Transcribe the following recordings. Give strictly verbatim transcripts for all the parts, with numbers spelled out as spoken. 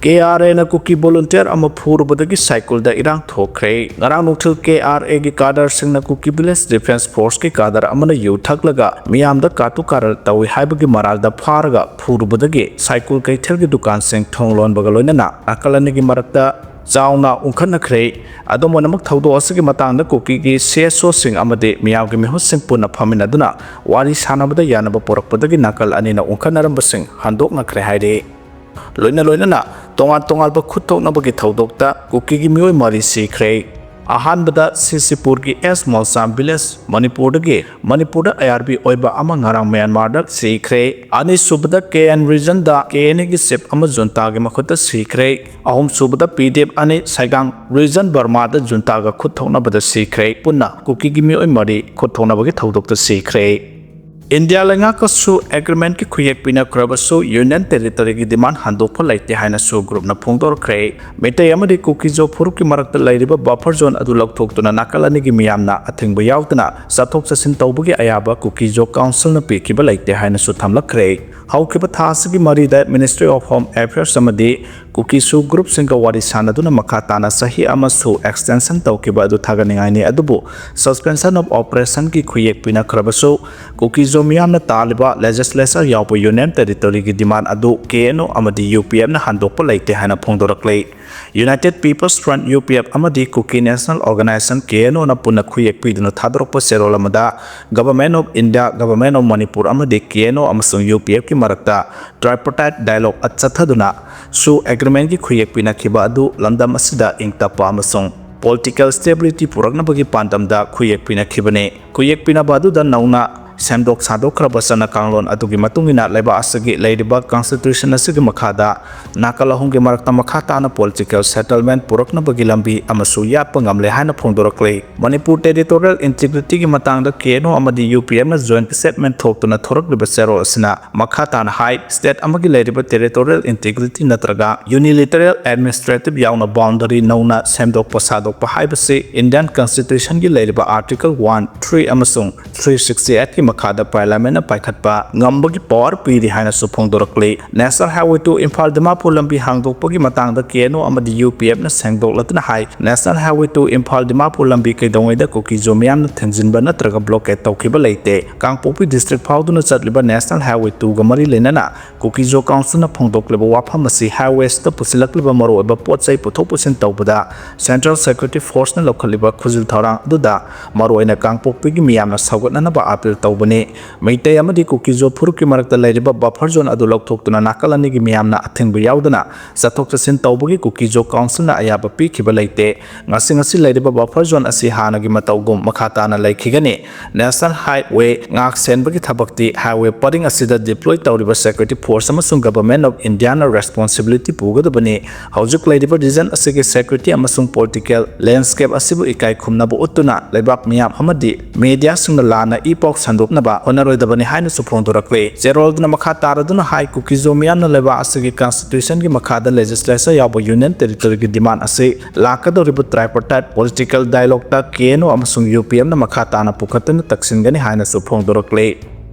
ꯀꯦ R ꯑꯦꯅ ꯀꯨꯀꯤ volunteer ꯑꯃ ꯐꯨꯔꯨꯕꯗꯒꯤ ꯁꯥꯏꯀꯨꯜꯗ ꯏꯔꯥꯡ ꯊꯣꯛꯈ꯭ꯔꯦ꯫ ꯉꯔꯥꯡ ꯅꯨꯡꯊꯤꯜ ꯀꯦ ꯑꯥꯔ ꯑꯦꯒꯤ ꯀꯥꯗꯔꯁꯤꯡꯅ ꯀꯨꯀꯤ ꯚꯤꯂꯦꯖ ꯗꯤꯐꯦꯟꯁ ꯐꯣꯔꯁꯀꯤ ꯀꯥꯗꯔ ꯑꯃꯅ ꯌꯨ ꯊꯛꯂꯒ ꯃꯤꯌꯥꯝꯗ ꯀꯥꯇꯨ ꯀꯥꯔꯟ ꯇꯧꯏ ꯍꯥꯏꯕꯒꯤ ꯃꯔꯥꯜꯗ ꯐꯥꯔꯒ ꯐꯨꯔꯨꯕꯗꯒꯤ ꯁꯥꯏꯀꯨꯜ ꯀꯩꯊꯦꯜꯒꯤ ꯗꯨꯀꯥꯟꯁꯤꯡ ꯊꯣꯡ ꯂꯣꯟꯕꯒ ꯂꯣꯏꯅꯅ ꯅꯥꯀꯜ ꯑꯅꯤꯒꯤ ꯃꯔꯛꯇ ꯆꯥꯎꯅ ꯎꯪꯈꯠꯅꯈ꯭ꯔꯦ꯫ ꯑꯗꯨꯝ ꯑꯣꯏꯅꯃꯛ, ꯊꯧꯗꯣꯛ ꯑꯁꯤꯒꯤ ꯃꯇꯥꯡꯗ ꯀꯨꯀꯤꯒꯤ ꯁꯤ ꯑꯦꯁ ꯑꯣꯁꯤꯡ ꯑꯃꯗꯤ ꯃꯤꯌꯥꯝꯒꯤ ꯃꯤꯍꯨꯠꯁꯤꯡ ꯄꯨꯟꯅ ꯐꯝꯃꯤꯟꯅꯗꯨꯅ ꯋꯥꯔꯤ ꯁꯥꯟꯅꯕꯗ ꯌꯥꯅꯕ ꯄꯨꯔꯛꯄꯗꯒꯤ ꯅꯥꯀꯜ ꯑꯅꯤꯅ ꯎꯪꯈꯠꯅꯔꯝꯕꯁꯤꯡ ꯍꯟꯗꯣꯛꯅꯈ꯭ꯔꯦ ꯍꯥꯏꯔꯤ꯫ ꯂꯣꯏꯅ ꯂꯣꯏꯅꯅ ꯇꯣꯉꯥꯟ ꯇꯣꯉꯥꯟꯕ ꯈꯨꯠ ꯊꯣꯛꯅꯕꯒꯤ ꯊꯧꯗꯣꯛꯇ ꯀꯨꯀꯤꯒꯤ ꯃꯤꯑꯣꯏ ꯃꯔꯤ ꯁꯤꯈ꯭ꯔꯦ꯫ ꯑꯍꯥꯟꯕꯗ ꯁꯤꯁꯤꯄꯨꯔꯒꯤ ꯑꯦꯁ ꯃꯣꯜꯁꯥꯝ ꯚꯤꯂꯦꯖ, ꯃꯅꯤꯄꯨꯔꯗꯒꯤ, ꯃꯅꯤꯄꯨꯔꯗ ꯑꯥꯏ ꯑꯥꯔ ꯕꯤ ꯑꯣꯏꯕ ꯑꯃ ꯉꯔꯥꯡ ꯃ꯭ꯌꯥꯟꯃꯥꯔꯗ ꯁꯤꯈ꯭ꯔꯦ꯫ ꯑꯅꯤꯁꯨꯕꯗ ꯀꯦ ꯑꯦꯟ ꯔꯤꯖꯟꯗ ꯀꯦ ꯑꯦꯟ ꯑꯦꯒꯤ ꯆꯤꯞ ꯑꯃ ꯖꯨꯟꯇꯥꯒꯤ ꯃꯈꯨꯠꯇ ꯁꯤꯈ꯭ꯔꯦ꯫ ꯑꯍꯨꯝꯁꯨꯕꯗ ꯄꯤ ꯗꯤ ꯑꯦꯐ ꯑꯅꯤ ꯁꯩꯒꯥꯡ ꯔꯤꯖꯟ ꯕꯔꯃꯥꯗ ꯖꯨꯟꯇꯥꯒ ꯈꯨꯠ ꯊꯣꯛꯅꯕꯗ ꯁꯤꯈ꯭ꯔꯦ꯫ ꯄꯨꯟꯅ ꯀꯨꯀꯤꯒꯤ ꯃꯤꯑꯣꯏ ꯃꯔꯤ ꯈꯨꯠ ꯊꯣꯛꯅꯕꯒꯤ ꯊꯧꯗꯣꯛꯇ ꯁꯤꯈ꯭ꯔꯦ꯫ ꯏꯟꯗꯤꯌꯥ ꯂꯩꯉꯥꯛꯀꯁꯨ ꯑꯦꯒ꯭ꯔꯤꯃꯦꯟꯠꯀꯤ ꯈꯨꯌꯦꯛ ꯄꯤꯅꯈ꯭ꯔꯕꯁꯨ ꯌꯨꯅꯤꯌꯟ ꯇꯦꯔꯤꯇꯣꯔꯤꯒꯤ ꯗꯤꯃꯥꯟ ꯍꯟꯗꯣꯛꯄ ꯂꯩꯇꯦ ꯍꯥꯏꯅꯁꯨ ꯒ꯭ꯔꯨꯞꯅ ꯐꯣꯡꯗꯣꯔꯛꯈ꯭ꯔꯦ꯫ ꯃꯩꯇꯩ ꯑꯃꯗꯤ ꯀꯨꯀꯤꯖꯣ ꯐꯨꯔꯨꯞꯀꯤ ꯃꯔꯛꯇ ꯂꯩꯔꯤꯕ ꯕꯐꯔ ꯖꯣꯟ ꯑꯗꯨ ꯂꯧꯊꯣꯛꯇꯨꯅ ꯅꯥꯀꯜ ꯑꯅꯤꯒꯤ ꯃꯤꯌꯥꯝꯅ ꯑꯊꯤꯡꯕ ꯌꯥꯎꯗꯅ ꯆꯠꯊꯣꯛ ꯆꯠꯁꯤꯟ ꯇꯧꯕꯒꯤ ꯑꯌꯥꯕ ꯀꯨꯀꯤꯖꯣ ꯀꯥꯎꯟꯁꯤꯜꯅ ꯄꯤꯈꯤꯕ ꯂꯩꯇꯦ ꯍꯥꯏꯅꯁꯨ ꯊꯝꯂꯛꯈ꯭ꯔꯦ꯫ ꯍꯧꯈꯤꯕ ꯊꯥ ꯑꯁꯤꯒꯤ ꯃꯔꯤꯗ Ministry of Home Affairs ꯑꯃꯗꯤ ꯀꯨꯀꯤꯁꯨ ꯒ꯭ꯔꯨꯞꯁꯤꯡꯒ ꯋꯥꯔꯤ ꯁꯥꯟꯅꯗꯨꯅ ꯃꯈꯥ ꯇꯥꯅ ꯆꯍꯤ ꯑꯃꯁꯨ ꯑꯦꯛꯁꯇꯦꯟꯁꯟ ꯇꯧꯈꯤꯕ ꯑꯗꯨ ꯊꯥꯒꯠꯅꯤꯡꯉꯥꯏꯅꯤ꯫ ꯑꯗꯨꯕꯨ Suspension of Operationꯒꯤ ꯈꯨꯌꯦꯛ ꯄꯤꯅꯈ꯭ꯔꯕꯁꯨ ꯀꯨꯀꯤꯖꯣ ꯃꯤꯌꯥꯝꯅ ꯇꯥꯜꯂꯤꯕ ꯂꯦꯖꯤꯁꯂꯦꯆꯔ ꯌꯥꯎꯕ ꯌꯨꯅꯤꯌꯟ ꯇꯦꯔꯤꯇꯣꯔꯤꯒꯤ ꯗꯤꯃꯥꯟ ꯑꯗꯨ ꯀꯦ ꯑꯦꯟ ꯑꯣ ꯑꯃꯗꯤ ꯌꯨ ꯄꯤ ꯑꯦꯐꯅ ꯍꯟꯗꯣꯛꯄ ꯂꯩꯇꯦ ꯍꯥꯏꯅ ꯐꯣꯡꯗꯣꯔꯛꯂꯤ꯫ United People's Front, U P F, ꯑꯃꯗꯤ Kuki National Organisation, K N ꯑꯣꯅ ꯄꯨꯟꯅ ꯈꯨꯌꯦꯛ ꯄꯤꯗꯨꯅ ꯊꯥꯗꯣꯔꯛꯄ ꯆꯦꯔꯣꯜ ꯑꯃꯗ Government of India, Government of Manipur ꯑꯃꯗꯤ ꯀꯦ ꯑꯦꯟ ꯑꯣ ꯑꯃꯁꯨꯡ ꯌꯨ ꯄꯤ ꯑꯦꯐꯀꯤ ꯃꯔꯛꯇ tripartite dialogue ꯆꯠꯊꯗꯨꯅ ꯁꯨ ꯑꯦꯒ꯭ꯔꯤꯃꯦꯟꯒꯤ ꯈꯨꯌꯦꯛ ꯄꯤꯅꯈꯤꯕ ꯑꯗꯨ ꯂꯝꯗꯝ ꯑꯁꯤꯗ ꯏꯪ ꯇꯞꯄ ꯑꯃꯁꯨꯡ political stability ꯄꯨꯔꯛꯅꯕꯒꯤ ꯄꯥꯟꯗꯝꯗ ꯈꯨꯌꯦꯛ ꯄꯤꯅꯈꯤꯕꯅꯤ꯫ ꯈꯨꯌꯦꯛ ꯄꯤꯅꯕ ꯑꯗꯨꯗ ꯅꯧꯅ ꯁꯦꯝꯗꯣꯛ ꯁꯥꯗꯣꯛꯈ꯭ꯔꯕ ꯆꯠꯅ ꯀꯥꯡꯂꯣꯟ ꯑꯗꯨꯒꯤ ꯃꯇꯨꯡ ꯏꯟꯅ ꯂꯩꯕꯥꯛ ꯑꯁꯤꯒꯤ ꯂꯩꯔꯤꯕ constitution ꯑꯁꯤꯒꯤ ꯃꯈꯥꯗ ꯅꯥꯀꯜ ꯑꯍꯨꯝꯒꯤ ꯃꯔꯛꯇ ꯃꯈꯥ ꯇꯥꯅ political settlement ꯄꯨꯔꯛꯅꯕꯒꯤ ꯂꯝꯕꯤ ꯑꯃꯁꯨ ꯌꯥꯠꯄ ꯉꯝꯂꯦ ꯍꯥꯏꯅ ꯐꯣꯡꯗꯣꯔꯛꯂꯤ꯫ ꯃꯅꯤꯄꯨꯔ territorial integrityꯒꯤ ꯃꯇꯥꯡꯗ ꯀꯦ ꯑꯦꯟ ꯑꯣ ꯑꯃꯗꯤ ꯌꯨ ꯄꯤ ꯑꯦꯐꯅ joint statement ꯊꯣꯛꯇꯨꯅ ꯊꯣꯔꯛꯂꯤꯕ ꯆꯦꯔꯣꯜ ꯑꯁꯤꯅ ꯃꯈꯥ ꯇꯥꯅ ꯍꯥꯏ, state ꯑꯃꯒꯤ ꯂꯩꯔꯤꯕ territorial integrity ꯅꯠꯇ꯭ꯔꯒ unilateral administrative ꯌꯥꯎꯅ boundary ꯅꯧꯅ ꯁꯦꯝꯗꯣꯛꯄ ꯁꯥꯗꯣꯛꯄ ꯍꯥꯏꯕꯁꯤ Indian constitutionꯒꯤ ꯂꯩꯔꯤꯕ article one, three ꯑꯃꯁꯨꯡ three sixty eightꯀꯤ ꯃꯈꯥꯗ Parliament ꯅ ꯄꯥꯏꯈꯠꯄ ꯉꯝꯕꯒꯤ power ꯄꯤꯔꯤ ꯍꯥꯏꯅꯁꯨ ꯐꯣꯡꯗꯣꯔꯛꯂꯤ꯫ National Highway two Imphal Dimapur ꯂꯝꯕꯤ ꯍꯥꯡꯗꯣꯛꯄꯒꯤ ꯃꯇꯥꯡꯗ K N O ꯑꯃꯗꯤ U P F ꯅ ꯁꯦꯡꯗꯣꯛꯂꯗꯨꯅ ꯍꯥꯏ, National Highway two Imphal Dimapur ꯂꯝꯕꯤ ꯀꯩꯗꯧꯉꯩꯗ ꯀꯨꯀꯤꯖꯣ ꯃꯤꯌꯥꯝꯅ ꯊꯤꯡꯖꯤꯟꯕ ꯅꯠꯇ꯭ꯔꯒ blockade ꯇꯧꯈꯤꯕ ꯂꯩꯇꯦ꯫ ꯀꯥꯡꯄꯣꯛꯄꯤ district ꯐꯥꯎꯗꯨꯅ ꯆꯠꯂꯤꯕ National Highway two ꯒ ꯃꯔꯤ ꯂꯩꯅꯅ ꯀꯨꯀꯤꯖꯣ Council ꯅ ꯐꯣꯡꯗꯣꯛꯂꯤꯕ ꯋꯥꯐꯝ ꯑꯁꯤ highways ꯇ ꯄꯨꯁꯤꯜꯂꯛꯂꯤꯕ ꯃꯔꯨꯑꯣꯏꯕ ꯄꯣꯠ ꯆꯩ ꯄꯨꯊꯣꯛ ꯄꯨꯁꯤꯟ ꯇꯧꯕꯗ Central Security Force ꯅ ꯂꯧꯈꯠꯂꯤꯕ ꯈꯨꯖꯤꯜ ꯊꯧꯔꯥꯡ ꯑꯗꯨꯗ ꯃꯔꯨꯑꯣꯏꯅ ꯀꯥꯡꯄꯣꯛꯄꯤꯒꯤ ꯃꯤꯌꯥꯝꯅ ꯁꯧꯒꯠꯅꯅꯕ appeal ꯇꯧꯕꯅꯤ꯫ ꯃꯩꯇꯩ ꯑꯃꯗꯤ ꯀꯨꯀꯤꯖꯣ ꯐꯨꯔꯨꯞꯀꯤ ꯃꯔꯛꯇ ꯂꯩꯔꯤꯕ buffer zone ꯑꯗꯨ ꯂꯧꯊꯣꯛꯇꯨꯅ ꯅꯥꯀꯜ ꯑꯅꯤꯒꯤ ꯃꯤꯌꯥꯝꯅ ꯑꯊꯤꯡꯕ ꯌꯥꯎꯗꯅ ꯆꯠꯊꯣꯛ ꯆꯠꯁꯤꯟ ꯇꯧꯕꯒꯤ ꯀꯨꯀꯤꯖꯣ Council ꯅ ꯑꯌꯥꯕ ꯄꯤꯈꯤꯕ ꯂꯩꯇꯦ꯫ ꯉꯁꯤ ꯉꯁꯤ ꯂꯩꯔꯤꯕ buffer zone ꯑꯁꯤ ꯍꯥꯟꯅꯒꯤ ꯃꯇꯧꯒꯨꯝ ꯃꯈꯥ ꯇꯥꯅ ꯂꯩꯈꯤꯒꯅꯤ꯫ National Highway ꯉꯥꯛ ꯁꯦꯟꯕꯒꯤ ꯊꯕꯛꯇꯤ highway ꯄꯔꯤꯡ ꯑꯁꯤꯗ deploy ꯇꯧꯔꯤꯕ Security Force ꯑꯃꯁꯨꯡ Government of India ꯅ responsibility ꯄꯨꯒꯗꯕꯅꯤ꯫ ꯍꯧꯖꯤꯛ ꯂꯩꯔꯤꯕ region ꯑꯁꯤꯒꯤ security ꯑꯃꯁꯨꯡ political landscape ꯑꯁꯤꯕꯨ ꯏꯀꯥꯏ ꯈꯨꯝꯅꯕ ꯎꯠꯇꯨꯅ ꯂꯩꯕꯥꯛ ꯃꯤꯌꯥꯝ ꯑꯃꯗꯤ media ꯁꯤꯡꯅ ꯂꯥꯟꯅ ꯏ ꯄꯥꯎ ꯁꯟꯗꯣꯛꯅꯕ ꯍꯣꯠꯅꯔꯣꯏꯗꯕꯅꯤ ꯍꯥꯏꯅꯁꯨ ꯐꯣꯡꯗꯣꯔꯛꯂꯤ꯫ ꯆꯦꯔꯣꯜꯗꯨꯅ ꯃꯈꯥ ꯇꯥꯔꯗꯨꯅ ꯍꯥꯏ, ꯀꯨꯀꯤꯖꯣ ꯃꯤꯌꯥꯝꯅ ꯂꯩꯕꯥꯛ ꯑꯁꯤꯒꯤ Constitution ꯒꯤ ꯃꯈꯥꯗ legislature ꯌꯥꯎꯕ Union Territory ꯒꯤ demand ꯑꯁꯤ ꯂꯥꯛꯀꯗꯧꯔꯤꯕ tripartite political dialogue ꯇ K N O ꯑꯃꯁꯨꯡ U P F ꯅ ꯃꯈꯥ ꯇꯥꯅ ꯄꯨꯈꯠꯇꯨꯅ ꯇꯛꯁꯤꯟꯒꯅꯤ ꯍꯥꯏꯅꯁꯨ ꯐꯣꯡꯗꯣꯔꯛꯂꯤ꯫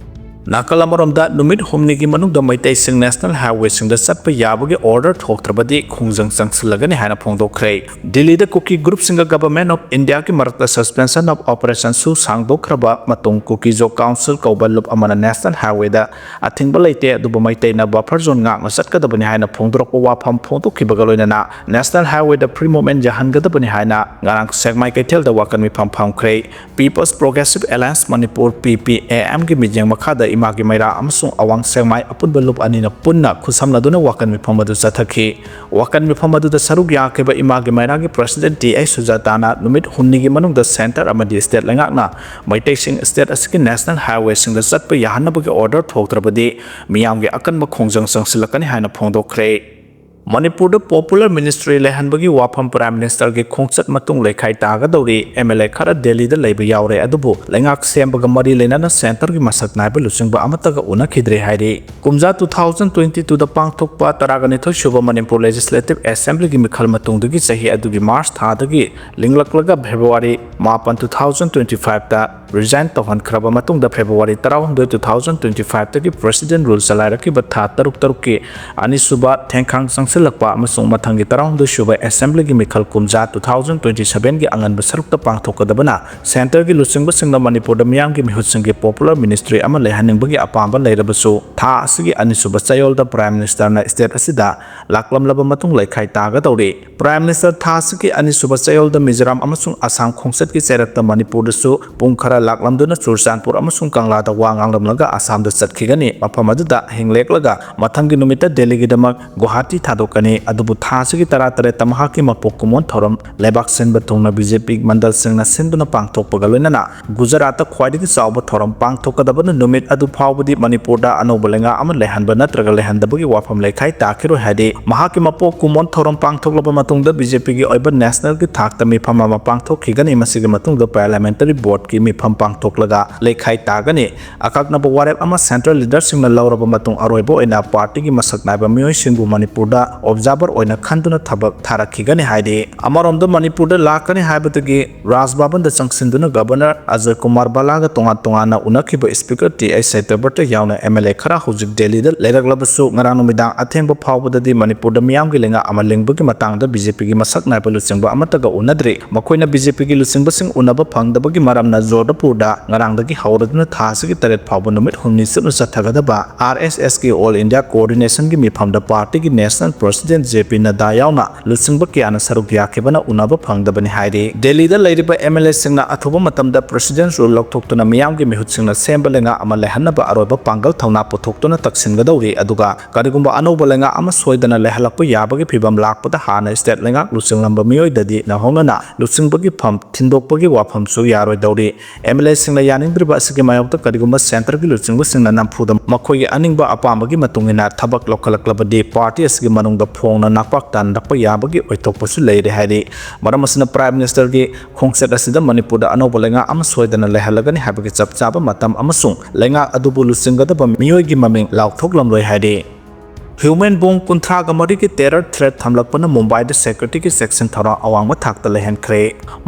ꯅꯥꯀꯜ ꯑꯃꯔꯣꯝꯗ, ꯅꯨꯃꯤꯠ ꯍꯨꯝꯅꯤꯒꯤ ꯃꯅꯨꯡꯗ ꯃꯩꯇꯩꯁꯤꯡ National Highway ꯁꯤꯡꯗ ꯆꯠꯄ ꯌꯥꯕꯒꯤ order ꯊꯣꯛꯇ꯭ꯔꯕꯗꯤ ꯈꯣꯡꯖꯪ ꯆꯪꯁꯤꯜꯂꯒꯅꯤ ꯍꯥꯏꯅ ꯐꯣꯡꯗꯣꯛꯈ꯭ꯔꯦ꯫ ꯗꯤꯜꯂꯤꯗ ꯀꯨꯀꯤ group ꯁꯤꯡꯒ Government of India ꯒꯤ ꯃꯔꯛꯇ suspension of operation ꯁꯨ ꯁꯥꯡꯗꯣꯛꯈ꯭ꯔꯕ ꯃꯇꯨꯡ, ꯀꯨꯀꯤꯖꯣ Council ꯀꯧꯕ ꯂꯨꯞ ꯑꯃꯅ National Highway ꯗ ꯑꯊꯤꯡꯕ ꯂꯩꯇꯦ, ꯑꯗꯨꯕꯨ ꯃꯩꯇꯩꯅ buffer zone ꯉꯥꯛꯅ ꯆꯠꯀꯗꯕꯅꯤ ꯍꯥꯏꯅ ꯐꯣꯡꯗꯣꯔꯛꯄ ꯋꯥꯐꯝ ꯐꯣꯡꯗꯣꯛꯈꯤꯕꯒ ꯂꯣꯏꯅꯅ National Highway ꯗ free movement ꯌꯥꯍꯟꯒꯗꯕꯅꯤ ꯍꯥꯏꯅ ꯉꯔꯥꯡ ꯁꯦꯛꯃꯥꯏ ꯀꯩꯊꯦꯜꯗ ꯋꯥꯀꯟ ꯃꯤꯐꯝ ꯐꯝꯈ꯭ꯔꯦ꯫ People's Progressive Alliance Manipur, P P A M ꯒꯤ ꯃꯤꯠꯌꯦꯡ ꯃꯈꯥꯗ ꯏꯃꯥꯒꯤ ꯃꯩꯔꯥ ꯑꯃꯁꯨꯡ ꯑꯋꯥꯡ ꯁꯦꯛꯃꯥꯏ ꯑꯄꯨꯟꯕ ꯂꯨꯞ ꯑꯅꯤꯅ ꯄꯨꯟꯅ ꯈꯨꯠꯁꯝꯅꯗꯨꯅ ꯋꯥꯀꯟ ꯃꯤꯐꯝ ꯑꯗꯨ ꯆꯠꯊꯈꯤ꯫ ꯋꯥꯀꯟ ꯃꯤꯐꯝ ꯑꯗꯨꯗ ꯁꯔꯨꯛ ꯌꯥꯈꯤꯕ ꯏꯃꯥꯒꯤ ꯃꯩꯔꯥꯒꯤ President T I ꯁꯨꯖꯥꯇꯥꯅ ꯅꯨꯃꯤꯠ ꯍꯨꯝꯅꯤꯒꯤ ꯃꯅꯨꯡꯗ Centre ꯑꯃꯗꯤ State ꯂꯩꯉꯥꯛꯅ ꯃꯩꯇꯩꯁꯤꯡ state ꯑꯁꯤꯒꯤ National Highway ꯁꯤꯡꯗ ꯆꯠꯄ ꯌꯥꯍꯟꯅꯕꯒꯤ order ꯊꯣꯛꯇ꯭ꯔꯕꯗꯤ ꯃꯤꯌꯥꯝꯒꯤ ꯑꯀꯟꯕ ꯈꯣꯡꯖꯪ ꯆꯪꯁꯤꯜꯂꯛꯀꯅꯤ ꯍꯥꯏꯅ ꯐꯣꯡꯗꯣꯛꯈ꯭ꯔꯦ꯫ ꯃꯅꯤꯄꯨꯔꯗ Popular Ministry ꯂꯩꯍꯟꯕꯒꯤ ꯋꯥꯐꯝ Prime Ministerꯒꯤ ꯈꯣꯡꯆꯠ ꯃꯇꯨꯡ ꯂꯩꯈꯥꯏ ꯇꯥꯒꯗꯧꯔꯤ꯫ MLA ꯈꯔ ꯗꯦꯜꯂꯤꯗ ꯂꯩꯕ ꯌꯥꯎꯔꯦ, ꯑꯗꯨꯕꯨ ꯂꯩꯉꯥꯛ ꯁꯦꯝꯕꯒ ꯃꯔꯤ ꯂꯩꯅꯅ centreꯒꯤ ꯃꯁꯛ ꯅꯥꯏꯕ ꯂꯨꯆꯤꯡꯕ ꯑꯃꯠꯇꯒ ꯎꯅꯈꯤꯗ꯭ꯔꯦ ꯍꯥꯏꯔꯤ꯫ ꯀꯨꯝꯖꯥ two thousand twenty twoꯗ ꯄꯥꯡꯊꯣꯛꯄ ꯇꯔꯥꯒ ꯅꯤꯊꯣꯏ ꯁꯨꯕ Manipur Legislative Assemblyꯒꯤ ꯃꯤꯈꯜ ꯃꯇꯨꯡꯗꯒꯤ ꯆꯍꯤ ꯑꯗꯨꯒꯤ March ꯊꯥꯗꯒꯤ ꯂꯤꯡꯂꯛꯂꯒ February ꯃꯥꯄꯟ two thousand twenty fiveꯇ resign ꯇꯧꯍꯟꯈ꯭ꯔꯕ ꯃꯇꯨꯡꯗ February ꯇꯔꯥꯍꯨꯝꯗꯣꯏ two thousand twenty fiveꯇꯒꯤ President rule ꯆꯂꯥꯏꯔꯛꯈꯤꯕ ꯊꯥ ꯇꯔꯨꯛ ꯇꯔꯨꯛꯀꯤ ꯑꯅꯤꯁꯨꯕ ꯊꯦꯡꯈꯥꯡ ꯆꯪꯁꯤꯜꯂꯛꯄ ꯑꯃꯁꯨꯡ ꯃꯊꯪꯒꯤ ꯇꯔꯥꯍꯨꯝꯗꯣꯏ ꯁꯨꯕ Assemblyꯒꯤ ꯃꯤꯈꯜ ꯀꯨꯝꯖꯥ two thousand twenty sevenꯒꯤ ꯑꯉꯟꯕ ꯁꯔꯨꯛꯇ ꯄꯥꯡꯊꯣꯛꯀꯗꯕꯅ centreꯒꯤ ꯂꯨꯆꯤꯡꯕꯁꯤꯡꯅ ꯃꯅꯤꯄꯨꯔꯗ ꯃꯤꯌꯥꯝꯒꯤ ꯃꯤꯍꯨꯠꯁꯤꯡꯒꯤ Popular Ministry ꯑꯃ ꯂꯩꯍꯟꯅꯤꯡꯕꯒꯤ ꯑꯄꯥꯝꯕ ꯂꯩꯔꯕꯁꯨ, ꯊꯥ ꯑꯁꯤꯒꯤ ꯑꯅꯤꯁꯨꯕ ꯆꯌꯣꯜꯗ Prime Ministerꯅ state ꯑꯁꯤꯗ ꯂꯥꯛꯂꯝꯂꯕ ꯃꯇꯨꯡ ꯂꯩꯈꯥꯏ ꯇꯥꯒꯗꯧꯔꯤ꯫ Prime Minister ꯊꯥ ꯑꯁꯤꯒꯤ ꯑꯅꯤꯁꯨꯕ ꯆꯌꯣꯜꯗ ꯃꯤꯖꯣꯔꯥꯝ ꯑꯃꯁꯨꯡ ꯑꯁꯥꯝ ꯈꯣꯡꯆꯠꯀꯤ ꯆꯩꯔꯛꯇ ꯃꯅꯤꯄꯨꯔꯗꯁꯨ ꯄꯨꯡ ꯈꯔ ꯂꯥꯛꯂꯝꯗꯨꯅ ꯆꯨꯔꯆꯥꯟꯄꯨꯔ ꯑꯃꯁꯨꯡ ꯀꯪꯂꯥꯗ ꯋꯥ ꯉꯥꯡꯂꯝꯂꯒ ꯑꯁꯥꯝꯗ ꯆꯠꯈꯤꯒꯅꯤ꯫ ꯃꯐꯝ ꯑꯗꯨꯗ ꯑꯍꯤꯡ ꯂꯦꯛꯂꯒ ꯃꯊꯪꯒꯤ ꯅꯨꯃꯤꯠꯇ ꯗꯦꯜꯂꯤꯒꯤꯗꯃꯛ ꯒꯨꯋꯥꯍꯥꯇꯤ ꯊꯥꯗꯣꯛꯀꯅꯤ꯫ ꯑꯗꯨꯕꯨ ꯊꯥ ꯑꯁꯤꯒꯤ ꯇꯔꯥꯇꯔꯦꯠꯇ ꯃꯍꯥꯛꯀꯤ ꯃꯄꯣꯛ ꯀꯨꯝꯑꯣꯟ ꯊꯧꯔꯝ ꯂꯩꯕꯥꯛ ꯁꯤꯟꯕ ꯊꯨꯡꯅ BJP ꯃꯟꯗꯜꯁꯤꯡꯅ ꯁꯤꯟꯗꯨꯅ ꯄꯥꯡꯊꯣꯛꯄꯒ ꯂꯣꯏꯅꯅ ꯒꯨꯖꯔꯥꯠꯇ ꯈ꯭ꯋꯥꯏꯗꯒꯤ ꯆꯥꯎꯕ ꯊꯧꯔꯝ ꯄꯥꯡꯊꯣꯛꯀꯗꯕꯅ ꯅꯨꯃꯤꯠ ꯑꯗꯨ ꯐꯥꯎꯕꯗꯤ ꯃꯅꯤꯄꯨꯔꯗ ꯑꯅꯧꯕ ꯂꯩꯉꯥꯛ ꯑꯃ ꯂꯩꯍꯟꯕ ꯅꯠꯇ꯭ꯔꯒ ꯂꯩꯍꯟꯗꯕꯒꯤ ꯋꯥꯐꯝ ꯂꯩꯈꯥꯏ ꯇꯥꯈꯤꯔꯣꯏ ꯍꯥꯏꯗꯤ, ꯃꯍꯥꯛꯀꯤ ꯃꯄꯣꯛ ꯀꯨꯝꯑꯣꯟ ꯊꯧꯔꯝ ꯄꯥꯡꯊꯣꯛꯂꯕ ꯃꯇꯨꯡꯗ BJPꯒꯤ ꯑꯣꯏꯕ nationalꯒꯤ ꯊꯥꯛꯇ ꯃꯤꯐꯝ ꯑꯃ ꯄꯥꯡꯊꯣꯛꯈꯤꯒꯅꯤ꯫ ꯃꯁꯤꯒꯤ ꯃꯇꯨꯡꯗ Parliamentary Boardꯀꯤ ꯃꯤꯐꯝ ꯄꯥꯡꯊꯣꯛꯂꯒ ꯂꯩꯈꯥꯏ ꯇꯥꯒꯅꯤ꯫ ꯑꯀꯛꯅꯕ ꯋꯥꯔꯦꯞ ꯑꯃ central leaderꯁꯤꯡꯅ ꯂꯧꯔꯕ ꯃꯇꯨꯡ ꯑꯔꯣꯏꯕ ꯑꯣꯏꯅ partyꯒꯤ ꯃꯁꯛ ꯅꯥꯏꯕ ꯃꯤꯑꯣꯏꯁꯤꯡꯕꯨ ꯃꯅꯤꯄꯨꯔꯗ observer ꯑꯣꯏꯅ ꯈꯟꯗꯨꯅ ꯊꯕꯛ ꯊꯥꯔꯛꯈꯤꯒꯅꯤ ꯍꯥꯏꯔꯤ꯫ ꯑꯃꯔꯣꯝꯗ ꯃꯅꯤꯄꯨꯔꯗ ꯂꯥꯛꯀꯅꯤ ꯍꯥꯏꯕꯗꯒꯤ ꯔꯥꯖ ꯚꯕꯟꯗ ꯆꯪꯁꯤꯟꯗꯨꯅ Governor ꯑꯖꯣꯏ ꯀꯨꯃꯥꯔ ꯕꯂꯥꯒ ꯇꯣꯉꯥꯟ ꯇꯣꯉꯥꯟꯅ ꯎꯅꯈꯤꯕ Speaker ꯇꯤ ꯑꯩꯆ ꯁꯇ꯭ꯌꯕ꯭ꯔꯇ ꯌꯥꯎꯅ MLA ꯈꯔ ꯍꯧꯖꯤꯛ ꯗꯦꯜꯂꯤꯗ ꯂꯩꯔꯛꯂꯕꯁꯨ, ꯉꯔꯥꯡ ꯅꯨꯃꯤꯗꯥꯡ ꯑꯊꯦꯡꯕ ꯐꯥꯎꯕꯗꯗꯤ ꯃꯅꯤꯄꯨꯔꯗ ꯃꯤꯌꯥꯝꯒꯤ ꯂꯩꯉꯥꯛ ꯑꯃ ꯂꯤꯡꯕꯒꯤ ꯃꯇꯥꯡꯗ BJPꯒꯤ ꯃꯁꯛ ꯅꯥꯏꯕ ꯂꯨꯆꯤꯡꯕ ꯑꯃꯠꯇꯒ ꯎꯅꯗ꯭ꯔꯤ꯫ ꯃꯈꯣꯏꯅ BJPꯒꯤ ꯂꯨꯆꯤꯡꯕꯁꯤꯡ ꯎꯅꯕ ꯐꯪꯗꯕꯒꯤ ꯃꯔꯝꯅ ꯖꯣꯔꯗꯄꯨꯔꯗ ꯉꯔꯥꯡꯗꯒꯤ ꯍꯧꯔꯗꯨꯅ ꯊꯥ ꯑꯁꯤꯒꯤ ꯇꯔꯦꯠ ꯐꯥꯎꯕ ꯅꯨꯃꯤꯠ ꯍꯨꯝꯅꯤ ꯆꯨꯞꯅ ꯆꯠꯊꯒꯗꯕ RSSꯀꯤ All India Coordinationꯒꯤ ꯃꯤꯐꯝꯗ partyꯒꯤ national president J P Nadda ꯌꯥꯎꯅ ꯂꯨꯆꯤꯡꯕ ꯀꯌꯥꯅ ꯁꯔꯨꯛ ꯌꯥꯈꯤꯕꯅ ꯎꯅꯕ ꯐꯪꯗꯕꯅꯤ ꯍꯥꯏꯔꯤ꯫ ꯗꯦꯜꯂꯤꯗ ꯂꯩꯔꯤꯕ MLAꯁꯤꯡꯅ ꯑꯊꯨꯕ ꯃꯇꯝꯗ President's Rule ꯂꯧꯊꯣꯛꯇꯨꯅ ꯃꯤꯌꯥꯝꯒꯤ ꯃꯤꯍꯨꯠꯁꯤꯡꯅ ꯁꯦꯝꯕ ꯂꯩꯉꯥꯛ ꯑꯃ ꯂꯩꯍꯟꯅꯕ ꯑꯔꯣꯏꯕ ꯄꯥꯡꯒꯜ ꯊꯧꯅꯥ ꯄꯨꯊꯣꯛꯇꯨꯅ ꯇꯛꯁꯤꯟꯒꯗꯧꯔꯤ꯫ ꯑꯗꯨꯒ ꯀꯔꯤꯒꯨꯝꯕ ꯑꯅꯧꯕ ꯂꯩꯉꯥꯛ ꯑꯃ ꯁꯣꯏꯗꯅ ꯂꯩꯍꯜꯂꯛꯄ ꯌꯥꯕꯒꯤ ꯐꯤꯕꯝ ꯂꯥꯛꯄꯗ ꯍꯥꯟꯅ state ꯂꯩꯉꯥꯛ ꯂꯨꯆꯤꯡꯂꯝꯕ ꯃꯤꯑꯣꯏꯗꯗꯤ ꯅꯧꯍꯧꯅꯅ ꯂꯨꯆꯤꯡꯕꯒꯤ ꯐꯝ ꯊꯤꯟꯗꯣꯛꯄꯒꯤ ꯋꯥꯐꯝꯁꯨ ꯌꯥꯔꯣꯏꯗꯧꯔꯤ꯫ MLAꯁꯤꯡꯅ ꯌꯥꯅꯤꯡꯗ꯭ꯔꯤꯕ ꯑꯁꯤꯒꯤ ꯃꯥꯌꯣꯛꯇ ꯀꯔꯤꯒꯨꯝꯕ centreꯒꯤ ꯂꯨꯆꯤꯡꯕꯁꯤꯡꯅ ꯅꯝꯐꯨꯗ ꯃꯈꯣꯏꯒꯤ ꯑꯅꯤꯡꯕ ꯑꯄꯥꯝꯕꯒꯤ ꯃꯇꯨꯡ ꯏꯟꯅ ꯊꯕꯛ ꯂꯧꯈꯠꯂꯛꯂꯕꯗꯤ party ꯑꯁꯤꯒꯤ ꯃꯅꯨꯡ ꯐꯣꯡꯅ ꯅꯥꯛꯄꯥꯛ ꯇꯥꯅꯔꯛꯄ ꯌꯥꯕꯒꯤ ꯑꯣꯏꯊꯣꯛꯄꯁꯨ ꯂꯩꯔꯦ ꯍꯥꯏꯔꯤ꯫ ꯃꯔꯝ ꯑꯁꯤꯅ Prime Ministerꯒꯤ ꯈꯣꯡꯆꯠ ꯑꯁꯤꯗ ꯃꯅꯤꯄꯨꯔꯗ ꯑꯅꯧꯕ ꯂꯩꯉꯥꯛ ꯑꯃ ꯁꯣꯏꯗꯅ ꯂꯩꯍꯜꯂꯒꯅꯤ ꯍꯥꯏꯕꯒꯤ ꯆꯞ ꯆꯥꯕ ꯃꯇꯝ ꯑꯃꯁꯨꯡ ꯂꯩꯉꯥꯛ ꯑꯗꯨꯕꯨ ꯂꯨꯆꯤꯡꯒꯗꯕ ꯃꯤꯑꯣꯏꯒꯤ ꯃꯃꯤꯡ ꯂꯥꯎꯊꯣꯛꯂꯝꯂꯣꯏ ꯍꯥꯏꯔꯤ꯫ Human bomb ꯀꯨꯟꯊ꯭ꯔꯥꯒ ꯃꯔꯤꯒꯤ terror threat ꯊꯝꯂꯛꯄꯅ ꯃꯨꯝꯕꯥꯏꯗ securityꯒꯤ ꯆꯦꯛꯁꯤꯟ ꯊꯧꯔꯥꯡ ꯑꯋꯥꯡꯕ ꯊꯥꯛꯇ ꯂꯩꯍꯟꯈ꯭ꯔꯦ꯫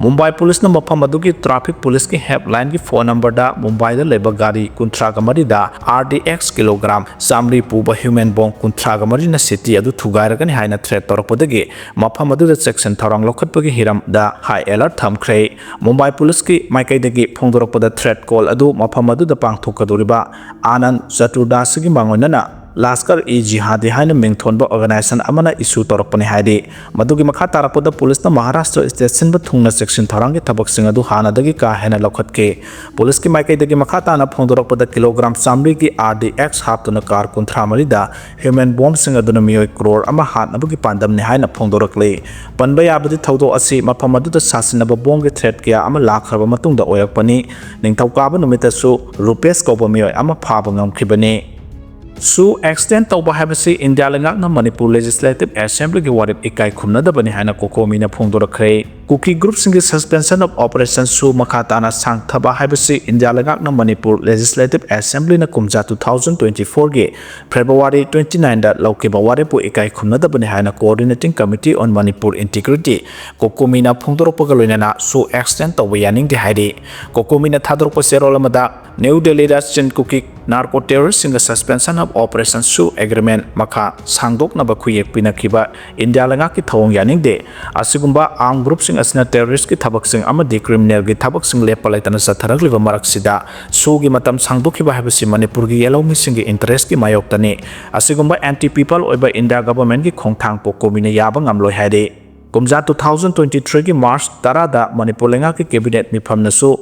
ꯃꯨꯝꯕꯥꯏ ꯄꯨꯂꯤꯁꯅ ꯃꯐꯝ ꯑꯗꯨꯒꯤ traffic ꯄꯨꯂꯤꯁꯀꯤ helplineꯒꯤ phone numberꯗ ꯃꯨꯝꯕꯥꯏꯗ ꯂꯩꯕ ꯒꯥꯔꯤ ꯀꯨꯟꯊ꯭ꯔꯥꯒ ꯃꯔꯤꯗ R D X kilogram ꯆꯥꯃꯔꯤ ꯄꯨꯕ human bomb ꯀꯨꯟꯊ꯭ꯔꯥꯒ ꯃꯔꯤꯅ city ꯑꯗꯨ ꯊꯨꯒꯥꯏꯔꯒꯅꯤ ꯍꯥꯏꯅ threat ꯇꯧꯔꯛꯄꯗꯒꯤ ꯃꯐꯝ ꯑꯗꯨꯗ ꯆꯦꯛꯁꯤꯟ ꯊꯧꯔꯥꯡ ꯂꯧꯈꯠꯄꯒꯤ ꯍꯤꯔꯝꯗ high alert ꯊꯝꯈ꯭ꯔꯦ꯫ ꯃꯨꯝꯕꯥꯏ ꯄꯨꯂꯤꯁꯀꯤ ꯃꯥꯏꯀꯩꯗꯒꯤ ꯐꯣꯡꯗꯣꯔꯛꯄꯗ threat call ꯑꯗꯨ ꯃꯐꯝ ꯑꯗꯨꯗ ꯄꯥꯡꯊꯣꯛꯀꯗꯧꯔꯤꯕ ꯑꯥꯅꯟꯗ ꯆꯇꯨꯔꯗꯥꯁꯤꯒꯤ ꯃꯥꯡꯑꯣꯏꯅꯅ ꯂꯥꯁꯀꯔ-ꯏ-ꯖꯤꯍꯥꯗꯤ ꯍꯥꯏꯅ ꯃꯤꯡꯊꯣꯟꯕ organization ꯑꯃꯅ issue ꯇꯧꯔꯛꯄꯅꯤ ꯍꯥꯏꯔꯤ꯫ ꯃꯗꯨꯒꯤ ꯃꯈꯥ ꯇꯥꯔꯛꯄꯗ ꯄꯨꯂꯤꯁꯅ ꯃꯍꯥꯔꯥꯁꯇ꯭ꯔ state ꯁꯤꯟꯕ ꯊꯨꯡꯅ ꯆꯦꯛꯁꯤꯟ ꯊꯧꯔꯥꯡꯒꯤ ꯊꯕꯛꯁꯤꯡ ꯑꯗꯨ ꯍꯥꯟꯅꯗꯒꯤ ꯀꯥ ꯍꯦꯟꯅ ꯂꯧꯈꯠꯈꯤ꯫ ꯄꯨꯂꯤꯁꯀꯤ ꯃꯥꯏꯀꯩꯗꯒꯤ ꯃꯈꯥ ꯇꯥꯅ ꯐꯣꯡꯗꯣꯔꯛꯄꯗ kilogram ꯆꯥꯃꯔꯤꯒꯤ R D X ꯍꯥꯞꯇꯨꯅ car ꯀꯨꯟꯊ꯭ꯔꯥ ꯃꯔꯤꯗ human bombꯁꯤꯡ ꯑꯗꯨꯅ ꯃꯤꯑꯣꯏ crore ꯑꯃ ꯍꯥꯠꯅꯕꯒꯤ ꯄꯥꯟꯗꯝꯅꯤ ꯍꯥꯏꯅ ꯐꯣꯡꯗꯣꯔꯛꯂꯤ꯫ ꯄꯟꯕ ꯌꯥꯕꯗꯤ ꯊꯧꯗꯣꯛ ꯑꯁꯤ ꯃꯐꯝ ꯑꯗꯨꯗ ꯁꯥꯁꯤꯟꯅꯕ bombꯒꯤ threat ꯀꯌꯥ ꯑꯃ ꯂꯥꯛꯈ꯭ꯔꯕ ꯃꯇꯨꯡꯗ ꯑꯣꯏꯔꯛꯄꯅꯤ꯫ ꯅꯤꯡꯊꯧꯀꯥꯕ ꯅꯨꯃꯤꯠꯇꯁꯨ ꯔꯨꯄꯦꯁ ꯀꯧꯕ ꯃꯤꯑꯣꯏ ꯑꯃ ꯐꯥꯕ ꯉꯝꯈꯤꯕꯅꯤ꯫ SoO extend ꯇꯧꯕ ꯍꯥꯏꯕꯁꯤ ꯏꯟꯗꯤꯌꯥ ꯂꯩꯉꯥꯛꯅ ꯃꯅꯤꯄꯨꯔ Legislative Assemblyꯒꯤ ꯋꯥꯔꯦꯞ ꯏꯀꯥꯏ ꯈꯨꯝꯅꯗꯕꯅꯤ ꯍꯥꯏꯅ COCOMIꯅ ꯐꯣꯡꯗꯣꯔꯛꯈ꯭ꯔꯦ꯫ ꯀꯨꯀꯤ groupꯁꯤꯡꯒꯤ suspension of operation SoO ꯃꯈꯥ ꯇꯥꯅ ꯁꯥꯡꯊꯕ ꯍꯥꯏꯕꯁꯤ ꯏꯟꯗꯤꯌꯥ ꯂꯩꯉꯥꯛꯅ ꯃꯅꯤꯄꯨꯔ Legislative Assemblyꯅ ꯀꯨꯝꯖꯥ two thousand twenty fourꯒꯤ February twenty nineꯗ ꯂꯧꯈꯤꯕ ꯋꯥꯔꯦꯞꯄꯨ ꯏꯀꯥꯏ ꯈꯨꯝꯅꯗꯕꯅꯤ ꯍꯥꯏꯅ Coordinating Committee on Manipur Integrity, COCOMIꯅ ꯐꯣꯡꯗꯣꯔꯛꯄꯒ ꯂꯣꯏꯅꯅ SoO extend ꯇꯧꯕ ꯌꯥꯅꯤꯡꯗꯦ ꯍꯥꯏꯔꯤ꯫ COCOMIꯅ ꯊꯥꯗꯣꯔꯛꯄ ꯆꯦꯔꯣꯜ ꯑꯃꯗ ꯅ꯭ꯌꯨ ꯗꯦꯜꯂꯤꯗ Chin Kuki narco terroristꯁꯤꯡꯒ suspension of operation SoO agreement ꯃꯈꯥ ꯁꯥꯡꯗꯣꯛꯅꯕ ꯈꯨꯌꯦꯛ ꯄꯤꯅꯈꯤꯕ ꯏꯟꯗꯤꯌꯥ ꯂꯩꯉꯥꯛꯀꯤ ꯊꯧꯑꯣꯡ ꯌꯥꯅꯤꯡꯗꯦ꯫ ꯑꯁꯤꯒꯨꯝꯕ armed groupꯁꯤꯡ ꯑꯁꯤꯅ terroristꯀꯤ ꯊꯕꯛꯁꯤꯡ ꯑꯃꯗꯤ criminalꯒꯤ ꯊꯕꯛꯁꯤꯡ ꯂꯦꯞꯄ ꯂꯩꯇꯅ ꯆꯠꯊꯔꯛꯂꯤꯕ ꯃꯔꯛꯁꯤꯗ SoOꯒꯤ ꯃꯇꯝ ꯁꯥꯡꯗꯣꯛꯈꯤꯕ ꯍꯥꯏꯕꯁꯤ ꯃꯅꯤꯄꯨꯔꯒꯤ ꯌꯦꯜꯍꯧꯃꯤꯁꯤꯡꯒꯤ interestꯀꯤ ꯃꯥꯌꯣꯛꯇꯅꯤ꯫ ꯑꯁꯤꯒꯨꯝꯕ anti people ꯑꯣꯏꯕ ꯏꯟꯗꯤꯌꯥ governmentꯀꯤ ꯈꯣꯡꯊꯥꯡ COCOMIꯅ ꯌꯥꯕ ꯉꯝꯂꯣꯏ ꯍꯥꯏꯔꯤ꯫ ꯀꯨꯝꯖꯥ two thousand twenty threeꯒꯤ March ꯇꯔꯥꯗ ꯃꯅꯤꯄꯨꯔ ꯂꯩꯉꯥꯛꯀꯤ cabinet ꯃꯤꯐꯝꯅꯁꯨ